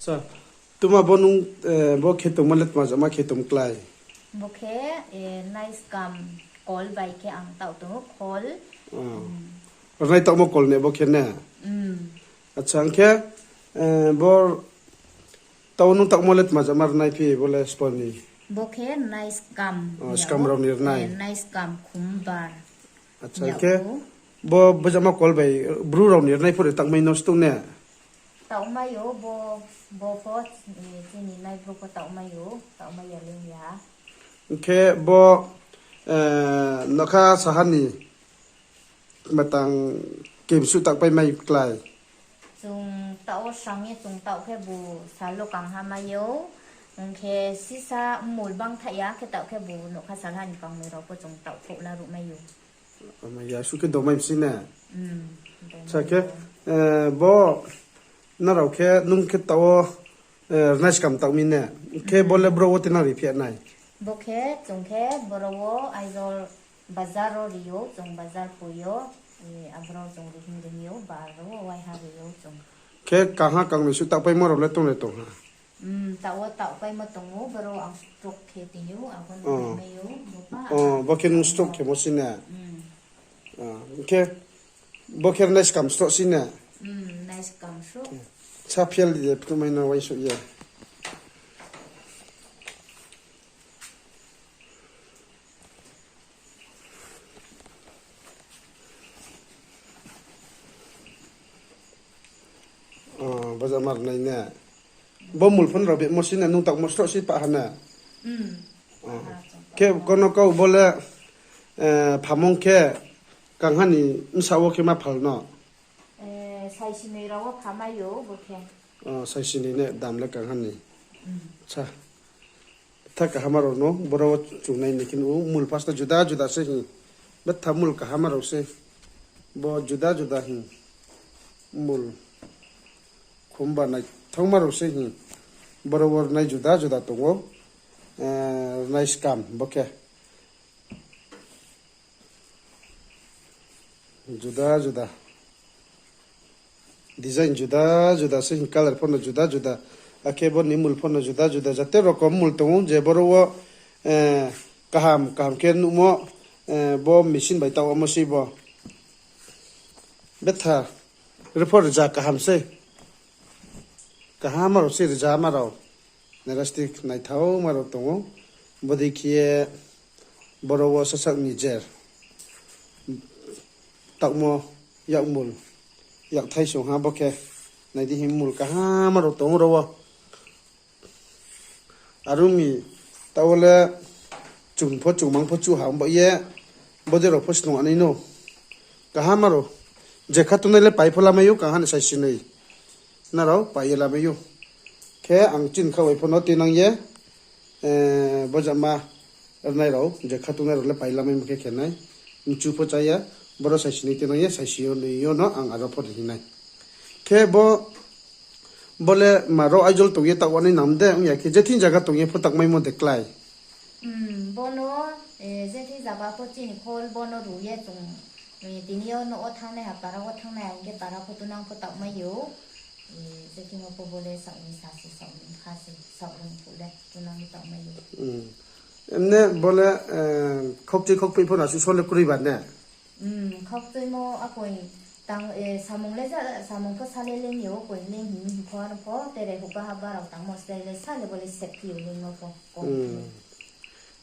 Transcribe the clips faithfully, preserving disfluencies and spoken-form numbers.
Acha, tuma bo nung, eh, bo khe tongma le tma jama khe tong klái? Bo khe, eh, naiskam kol bai khe ang taoh tongo, kol. Oh. Rnai taohmo kol ne bo khe ne? Hmm. Acha, ang khe, eh, bo taoh nung taohmo le tma jama rnai phi bo le sponi? Bo khe naiskam. Oh, skam rao ni rnai. Eh, naiskam khumbar. Acha, ang khe bo bojama kol bai bru rao ni rnai pho de taohmai no stung ne? Taohmai ou, bo, bo pho, eh, chini nai bru pho taohmai ou, taohmai ya ling ya. Ang khe bo, eh, nokha saha ni matang kemsu taohpai mai klái? Chung taoh wo sang ye chung taoh khe bu sal wo kangha mai ou. Ong khe sisa mul bang thaih ya khe taoh khe bu nokha salha ni kangnoi rao pho chung taoh khouh la ruh mai ou. Ama ya, su khe domai msi ne? Hmm, domai. Sa khe, eh, bo nrao khe nung khe taoh wo, eh, rnai skam taoh mi ne? Khe bo le bro wo tinang ri phi nai? Bo khe chung khe bro wo Aizawl bazar wo ri ou, chung bazar poi ou, eh, abro chung ri hing ri ou, bar wo waiha ri ou chung. Khe kangha kangnoi su taohpaimo rao le tong le tong ha? Hmm, taoh wo taohpaimo tong ou, bro ang stroke khe tini ou, abo no mai ou, bo pa. Oh, bo khe nung stroke khemo si ne? Hmm. Ah, khe bo khe naiskam sroh si ne? Hmm, naiskam sroh. Sa phial di de, phuh mai no uaingsouh ye. Oh, bojama rnai ne. Bo mul pho nrao bemo si ne, nung taohmo sroh si pah ha ne? Hmm. Oh. Khe kono kau bo le, eh, phamung khe kangha ni bsa wo khe ma phal no? Eh, saisinoi rao wo phamai ou bo khe. Oh, saisinoi ne dam le kangha ni. Hmm. Acha. Betha kaham rao no, boro wo chungnai ni khe nuh ou, mul pasta juda juda se hing. Betha mul kaham rao se. Bo juda juda hing. Mul. Khumba naithaoma rao se hing. Boro wo rnai juda juda tong ou. Eh, rnai skam bo khe. Juda juda. Design juda juda se hing, color pho no juda juda. Akhe bo ni mul pho no juda juda. Jate rokom mul tong ou je boro wo, eh, kaham kaham khe nuhmo, eh, bo machine bai taoh omo sei bo. Betha, repho rza kaham sei. Kaham rao sei rzama rao. Narastik naithaoma rao tong ou. Bodei khe ye boro wo sasaoh ni jer. Taohmo yakmul. Yakthai song ha bo khe. Nai di hing mul kaham rao tong ou ro wo. Are ong mi taoh wo le chung pho chungmang pho chuh ha ong ba ye. Bodei rao pho snung anai no. Kaham rao. Je kha tongnai le pai pho lamai ou, kangha ni saisinoi. Nrao pai ye lamai ou. Khe ang chini kha bai pho no tinang ye, eh, bojama rnai rao, je kha tongnai rao le pai lamai mo khe khe nai. Mchu pho chá ya, boro saisinoi tinang ye, saisi yo noi yo no ang aro pho ri hing nai. Khe bo, bo le ma ro Aizawl tong ye taoh wanai nang de, ong ya khe je thing zaga tong ye pho taohmaimo de klái. Hmm, bo no, eh, je thing zaga pho chini khol bo no ru ye chung, eh, tini yo nouh wo thanngnai ha, para wo thanngnai ha, hing khe para pho tunang pho taohmai ou. Eh, je thing yo pho bo le saoh ni sa se, saoh ni kha se, saoh rung phuh le tunang ye taohmai ou. Hmm. Emne bo le, eh, khokchoi khokphi pho no asuh so le kroi ba ne? Hmm, khokchoimo akoi tang, eh, samung le ja, samung pho sa le le ni ou, koi le hing hing pho ano pho, tere huhba haba rao tangmo se le sa le bo le safety yo le no pho, kom. Hmm.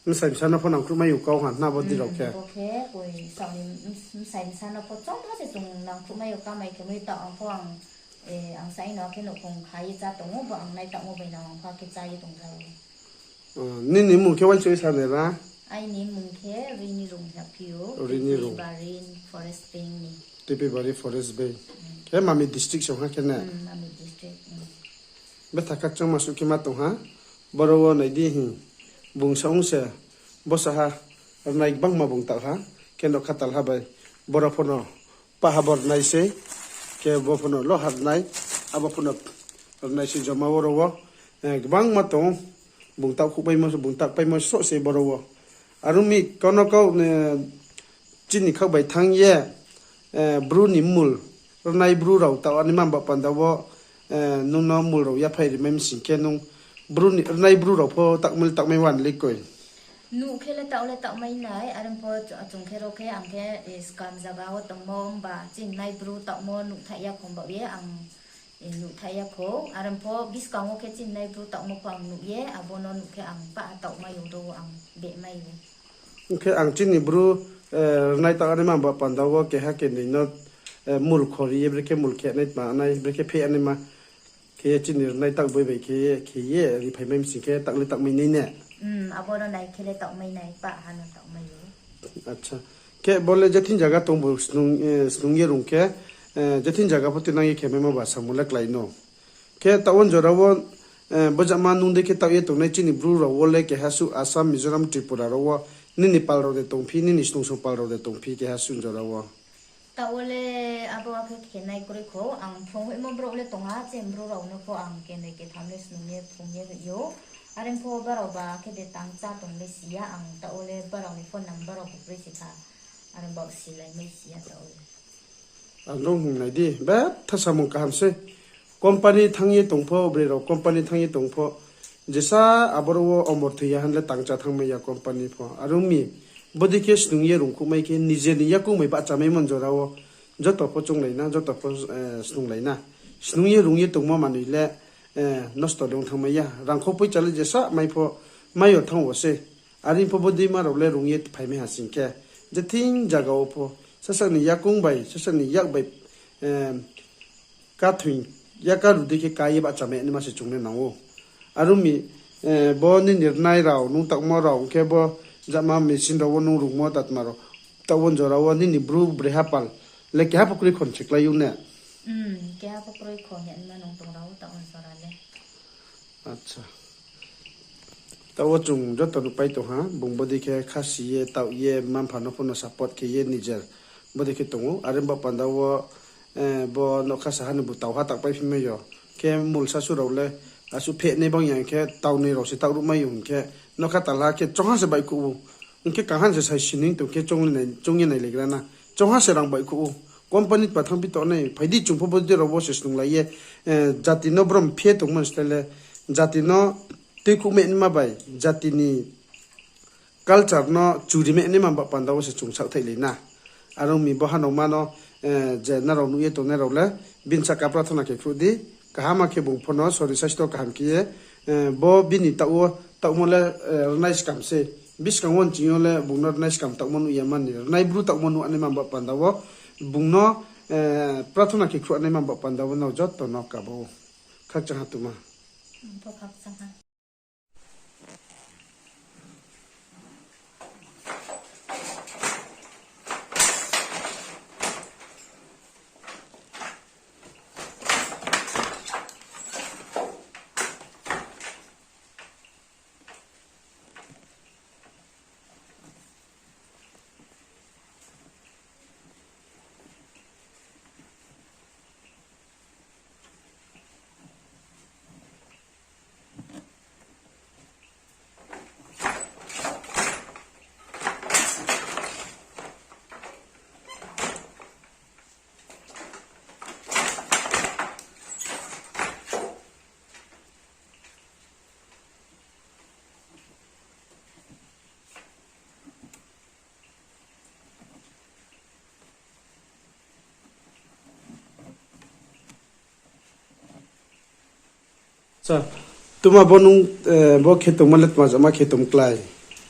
Bsai bsa no pho nangkhruhmai ou kau ha, na bo di rao khe. Hmm, bo khe, koi saoh ni bs-, bsai bsa no pho chongmo se chung nangkhruhmai ou, kamai khe mui taoh ang pho ang, eh, ang saing no khe nouhkhong kha ye chá tong ou, bo ang nai taohmo bai nang ang pho khe chá ye tong ja ou. Oh, nini mung khe uaingsouh ye sa nai ra? Aini mung khe Rini Rung hing ya phi ou, Rini Rung. Tipibari Forest Bank ni. Tipibari Forest Bank. Hmm. Khe Mamit district song ha khe ne? Hmm, Mamit district, hmm. Betha khakchangma suh khe ma tong ha. Boro wo nai di hing. Bung sa ong se. Bo sa ha. Rnai gbangma bung taoh ha. Khe no khatal ha bai. Boro pho no paha bo rnai sei, khe bo pho no loha rnai, abo pho no rnai sei joma oro wo, eh, gbangma tong ou, bung taoh khouhpaimo, bung taohpaimo sroh sei boro wo. Are ong mi kau no kau, eh, chini khaoh bai thanng ye, eh, bru ni mul, rnai bru rao taoh ani mamba panda wo, Eh, nung no mul rao yaphaih rimai mi sing khe nung bru ni, rnai bru rao pho taohmai le taohmai wan le koi. Nuh khe le taoh le taohmai nai, are pho chung khe ro khe ang khe, eh, skam zaga wo tongmo, himba chini nai bru taohmo nuhthaih ya khong baoh ye ang, eh, nuhthaih ya khou. Are pho buskang wo khe chini nai bru taohmo pho ang nuh ye, abo no nuh khe ang pah taohmai ou, ro ang behmai ou. Hing khe ang chini bru, eh, rnai taoh naima ba panda wo keha kenoi no, eh, mul khori ye, brekhe mul khe nai tma nai, brekhe pheh naima. Khe ye chini rnai taoh boi bai khe ye, khe ye, ri phaimai mi sing khe taoh le taohmai nai ne? Hmm, abo no nai khe le taohmai nai, pah ha no taohmai ou. Acha. Khe bo le jething zaga tong bo snung, eh, snung ye rung khe, eh, jething zaga pho tinang ye khe maimo ba samung le klái no. Khe taoh wo jora wo, eh, bojama nung dei khe taoh ye tongnai chini bru rao wo le keha suh Assam, Mizoram, Tripura rao wo nini pal rao de tongphi, nini snungsung pal rao de tongphi keha suh jora wo. Taoh wo le abo akhe khe nai kroi khou, ang phrung hoihmo brouh le tong ha, chini bru rao no pho ang kenoi ketham le snung ye phrung ye hoih ou. Are pho brao ba khe de tang chá tong le si ya, ang taoh wo le brao ni phone number rao bo kroi si kha. Are baoh silai mai si ya taoh wo le. Ang nung hing nai di, betha samung kaham se. Company thanng ye tong pho, broi rao company thanng ye tong pho. Jesa aboro wo omor thoi ya han le tang chá thanngmai ya company pho. Are ong mi, bodei khe snung ye rungkhouhmai khe, nije ni yakoung bai bahchamaimo jora wo, joto pho chounglai na, joto pho, eh, snunglai na. Snung ye rung ye tongmo manoi le, eh, nosto le ong thanngmai ya. Rangkhou poicha le jesa mai pho, mai yo thanng wo se. Are pho bodeima rao le rung ye phaimai ha sing khe, jething zaga wo pho, sasaoh ni yakoung bai, sasaoh ni yak bai, eh, kathoi, yakaru dei khe ká ye bahchamai naima se chung le nang ou. Are ong mi, eh, bo nini rnai rao, nung taohmo rao, hing khe bo jama machine rao wo nung rungmo tatma rao, taoh wo jora wo nini bru broi hapal le keha pho kroi khon se klái ou ne? Hmm, keha pho kroi khon ya naima nung tong rao taoh wo jora le. Acha. Taoh wo chung joto nuhpai tong ha, bung bodei khe khasi ye, taoh ye, mma-mpha no pho no support khe ye nijer bodei khe tong ou. Are ba panda wo, eh, bo nokha saha ni bu taoh ha taoh pai phi mai yo. Khe mul sasu rao le, asuh phehnai bang ya hing khe, taoh noi rao se taoh ruhmai ou hing khe, nokha talha khe choungha se baihkhouh ou. Hing khe kaham se sai sining tong khe choung ye nai, choung ye nailaigra na. Choungha se rang baihkhouh ou. Company pa thanngphi tongnai, phai di chung pho bodei rao wo se snunglai ye, eh, jati no brom phe tongmo ni style le, jati no tuikhouhmai naima bai, jati ni culture no churi mai naima ba panda wo se chung saohthaihlai na. Are ong mi bo hanao ma no, eh, je nrao nuh ye tongnai rao le, bini sahka prathona khe khruh di, kaham khe bung pho no sori saisto kaham khe ye, eh, bo bini taoh wo, taohmo le, eh, rnai skam se. Buskang wo nching yo le bung no rnai skam taohmo nuh ya mani, rnai bru taohmo nuh naima ba panda wo, bung no, eh, prathona khe khruh naima ba panda wo nrao joto no kabo ou. Khakchang ha tma. Bo khakchang ha. Acha, tma bo nung, eh, bo khe tongmo le tma jama khe tong klái?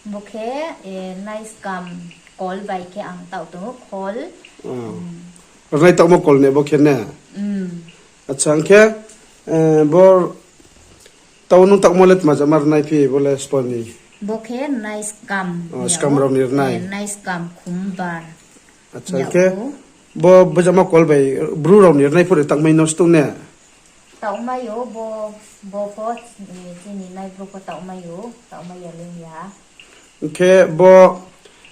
Bo khe, eh, naiskam kol bai khe ang taoh tong ou, kol. Oh. Hmm. Rnai taohmo kol ne bo khe ne? Hmm. Acha, hing khe, eh, bo taoh nung taohmo le tma jama rnai phi bo le spon ni? Bo khe naiskam. Oh, skam rao ni rnai. Eh, naiskam khumbar. Acha, hing khe bo bojama kol bai bru rao ni rnai pho ri taohmai no se tong ne? Taohmai ou, bo, bo pho, eh, chini nai bru pho taohmai ou, taohmai ya le ya. Hing khe bo,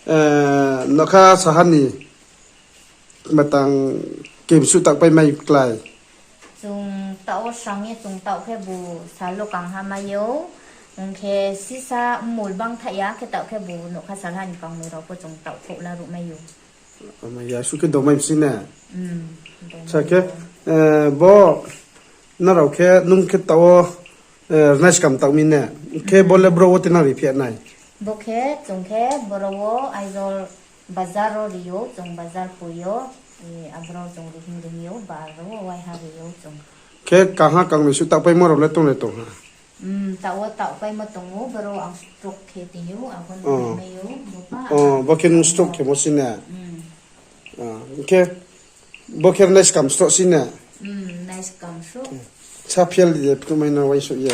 eh, nokha saha ni matang kemsuh taohpai mai klái? Chung taoh wo sang ye chung taoh khe bu sal wo kangha mai ou. Hing khe sisa mmul bang thaih ya khe taoh khe bu nokha salha ni kangnoi rao pho chung taoh khouh la ruh mai ou. Ama ya, asuh khe dongmai mi sing na? Hmm, dongmai ou. Sa khe, eh, bo Nrao khe nung khe taoh wo, eh, rnai skam taoh mi ne? Khe bo le bro wo tinang ri phi nai? Bo khe chung khe boro wo Aizawl bazar wo ri ou, chung bazar poi ou, eh, aboro chung ri hing ri ou, bar wo waiha ri ou chung. Khe kangha kangnoi suh taohpaimo rao le tong le tong ha? Hmm, taoh wo taohpaimo tong ou, boro ang stroke khe tini ou, abo ni mai ou, bo pa. Oh, bo khe nung stroke khemo si ne? Hmm. Ah, khe bo khe rnai skam sroh si ne? Hmm, rnai skam sroh. Sa phel di de, phuh mai no uaingsouh ye.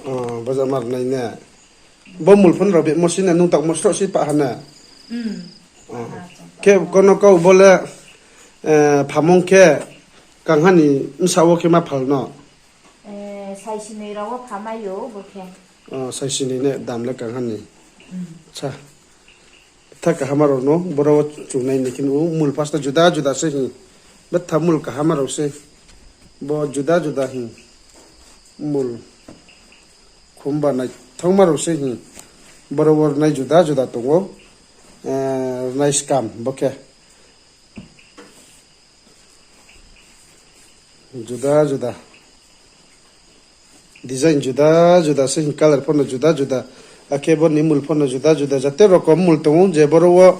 Oh, bo jama rnai ne. Bo mul pho nrao bemo si ne, nung taohmo sroh si pah ha ne? Hmm. Oh. Khe kono kau bo le, eh, phamung khe kangha ni bsa wo khe ma phal no? Eh, saisinoi rao wo phamai ou bo khe. Oh, saisinoi ne dam le kangha ni. Hmm. Sa. Betha kaham rao no, boro wo chung nai ni khe nuh ou, mul first no juda juda se hing. Betha mul kaham rao se. Bo juda juda hing. Mul. Khumba naithaoma rao se hing. Boro wo rnai juda juda tong ou. Eh, rnai skam bo khe. Juda juda. Design juda juda se hing, colour pho no juda juda. Akhe bo ni mul pho no juda juda. Jate rokom mul tong ou je boro wo,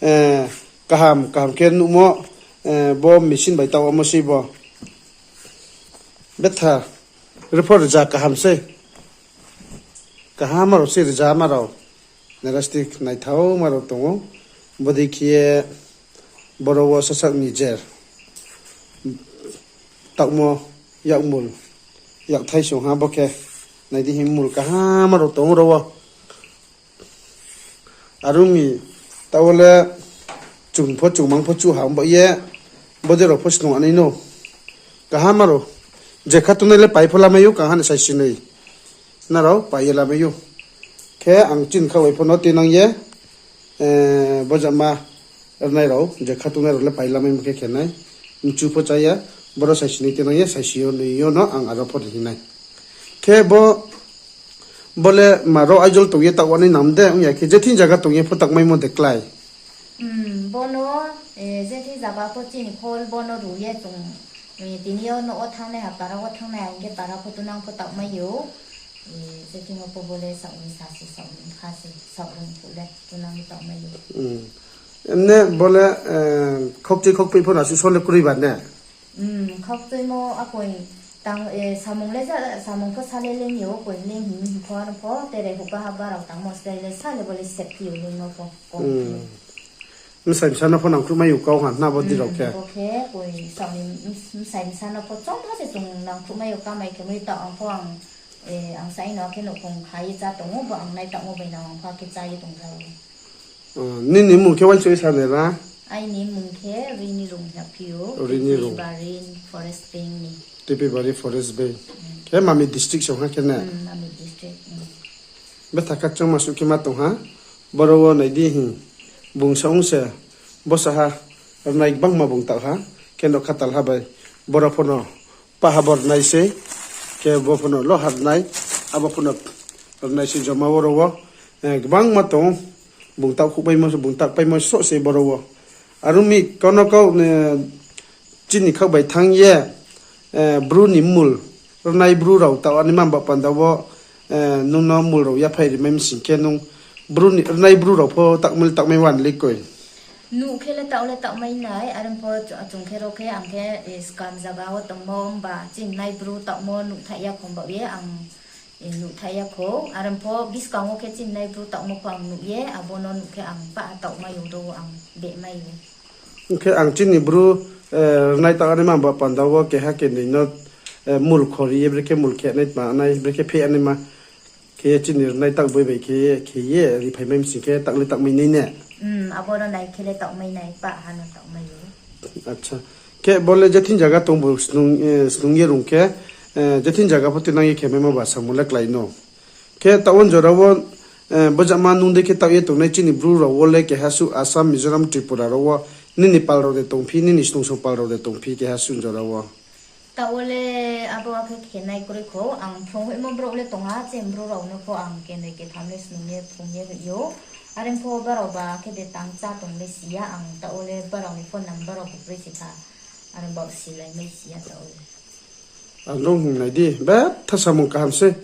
eh, kaham, kaham khe nuhmo, eh, bo machine bai taoh omo sei bo. Betha, repho rza kaham sei. Kaham rao sei rzama rao. Narastik naithaoma rao tong ou. Bodei khe ye boro wo sasaoh ni jer. Taohmo yakmul. Yakthai song ha bo khe. Nai di hing mul kaham rao tong ou ro wo. Are ong mi taoh wo le chung pho chungmang pho chuh ha ong ba ye. Bodei rao pho snung anai no. Kaham rao. Je kha tongnai le pai pho lamai ou, kaham ni saisinoi. Nrao pai ye lamai ou. Khe ang chini kha bai pho no tuinang ye, eh, bo jama rnai rao, je kha tongnai rao le pai lamai mo khe khe nai. Mchu pho chá ya, boro saisinoi tuinang ye, saisi yo, noi yo no ang aro pho ri hing nai. Khe bo, bo le ma ro Aizawl tong ye taoh wanai nam de, ong ya khe je thing zaga tong ye pho taoh maimo de klái. Hmm, bo no, eh, je thing zaga pho chini khol bo no ru ye chung, eh, tini yo no wo thanngnai ha, para wo thanngnai ha, hing khe para pho tunang pho taoh mai ou. Eh, je thing yo pho bo le saoh ni sa se, saoh ni kha se, saoh rung phuh le tunang ye taoh mai ou. Hmm. Emne bo le, eh, khokchoi khokpoi pho no asuh so le kroi ba ne? Hmm, khokchoimo akoi tang, eh, samung le ja, samung pho sa le leng yo, akoi leng hing hing pho ano pho, tere huka haba rao tangmo slái le sa le bo le safety yo leng no pho, kom phi. Hmm. Bsai bsa no pho nangkhruh mai ou kau ha, hna bo di rao khe. Hmm, bo khe, koi saoh ni bs-, bsai bsa no pho chom ha se chung nangkhruh mai ou, kamai khe mui taoh ang pho ang, eh, ang sai no khe nouhkhong kha ye chá tong ou, bo ang nai taohmo bai nang ang pho khe chá ye tong ja ou. Oh, nini mmung khe uaingsouh ye sa nai ra? Aini mmung khe Rini Rung hing ya phi ou, Rini Rung. Tipibari Forest Bang ni. Tipibari Forest Bang. Hmm. Khe Mamit district song ha khe ne? Hmm, Mamit district, hmm. Betha khakchangma suh khe ma tong ha. Boro wo nai di hing. Bung sa ong se. Bo sa ha. Rnai gbangma bung taoh ha. Khe no khatal ha bai. Boro pho no paha bo rnai sei. Khe bo pho no loha rnai. Abo pho no rnai sei joma oro wo. Eh, gbangma tong. Bung taoh khuhpaimo, bung taoh paimo sroh sei boro wo. Are ong mi kau no kau, eh, chini khaoh bai thanng ye, eh, bru ni mmul, rnai bru rao taoh anaima ba panda wo, eh, nung no mmul rao yaphai rimai mi sing khe nung bru ni, rnai bru rao pho taohmai le taohmai wan le koi. Nuh khe le taoh le taohmai nai, are pho chung khe ro khe ang khe, eh, skam zaga wo tongmo mba chini nai bru taohmo nuhthaih ya khong baoh ye ang, eh, nuhthaih ya khou. Are pho buskang wo khe chini nai bru taohmo pho ang nuh ye, abo no nuh khe ang pah taohmai ou, ro ang behmai ou. Ong khe ang chini bru, eh, rnai taoh anaima ba panda wo keha kenoi no, eh, mmul khori ye brekhe mmul khe nai tma nai brekhe pheh anaima khe ye chini rnai taoh boi bai khe ye, khe ye riphai mai mi sing khe taoh le taohmai nai ne? Hmm, abo no nai khe le taohmai nai, pah ha no taohmai ou. Acha. Khe bo le je thing zaga tong bo snung, eh, snung ye rung khe, eh, je thing zaga pho tuinang ye khe maimo ba samung le klái no. Khe taoh wo jora wo, eh, bo jama nung dei khe taoh ye tongnai chini bru rao wo le keha suh Assam, Mizoram, Tripura rao wo nini pal rao de tongphi, nini snungsong pal rao de tongphi keha suh jora wo? Taoh wo le abo akhe khe nai kroi kho, ang phrung hoihmo brouh le tong ha, chini bru rao no pho ang kenoi ketham le snung ye phrung ye hoih ou. Are pho brao ba khe de tang chá tong le si ya, ang taoh wo le brao ni phone number rao bo kroi si kha, are baoh silai mai si ya taoh wo le. Ang nung hing nai di, betha samung kaham se.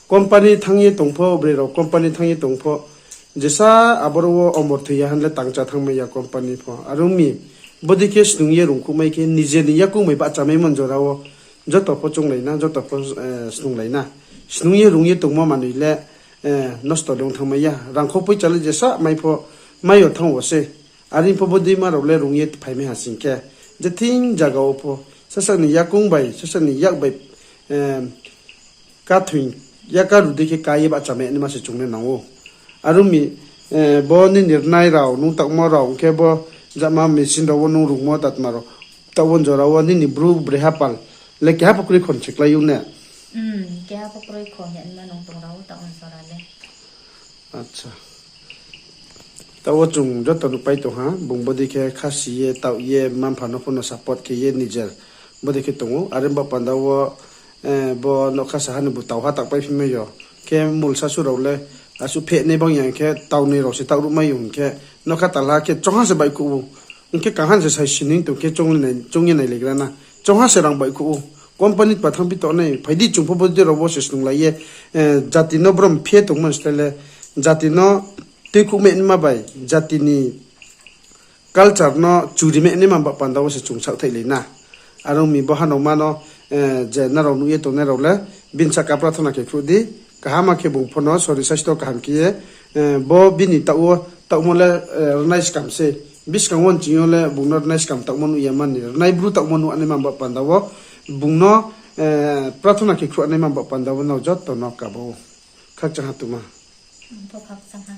Company thanng ye tong pho, broi rao company thanng ye tong pho, jesa aboro wo omor thoi ya han le tang chá thanngmai ya company pho. Are ong mi, bodei khe snung ye rungkhouhmai khe, nije ni yakoung bai bahchamaimo jora wo joto pho chounglai na, joto pho, eh, snunglai na. Snung ye rung ye tongmo manoi le, eh, nosto le ong thanngmai ya. Rangkhou poicha le jesa mai pho, mai yo thanng wo se. Are pho bodeima rao le rung ye phaimai ha sing khe, je thing zaga wo pho, sasaoh ni yakoung bai, sasaoh ni yak bai, eh, kathoi, yakaru dei khe ka ye bahchamai naima se chung le nang ou. Are ong mi, eh, bo nini rnai rao, nung taohmo rao, hing khe bo jama machine rao wo nung rungmo tatma rao, taoh wo jora wo nini bru brehapal le keha pho kroi kho se klái ou ne? Keha pho kroi kho hing ye ma nung tong rao taoh wo jora le. Acha. Taoh wo chung joto nuhpai tong ha, bung bodei khe khasi ye, taoh ye, mma-mpha no pho no support khe ye nijer bodei khe tong ou. Are baoh panda wo, eh, bo nougkha saha ni bu tauha takpai phi mai yo. Khe mul sasu rao le, asuh phehnai bang ya hing khe, taunoi rao se taoh ruhmai yo hing khe, nougkha talha khe choungha se baihkhouh ou. Hing khe kaham se sai sining tong khe choung ye nai, choung ye nailaigra na. Choungha se rang baihkhouh ou. Company pa thanngphi tongnai, phai di chung pho bodei rao wo se snunglai ye, eh, jati no brom phe tongmo ni slái le, jati no tuikhouhmai naima bai, jati ni culture no churimai naima baoh panda wo se chung saohthaihlai na. Are ong mi bo hanauma no, eh, je nrao nuh ye tongnai rao le, bini sahka prathona khe khruh di, kaham khe bung pho no sori saisto kaham khe ye, eh, bo bini taoh wo taohmo le, eh, rnai skam se. Buskang wo nching yo le bung no rnai skam taohmo nuh ya mani, rnai bru taohmo nuh naima baoh panda wo, bung no, eh, prathona khe khruh naima baoh panda wo nrao joto no kabo ou. Khakchang ha tma. Bo khakchang ha.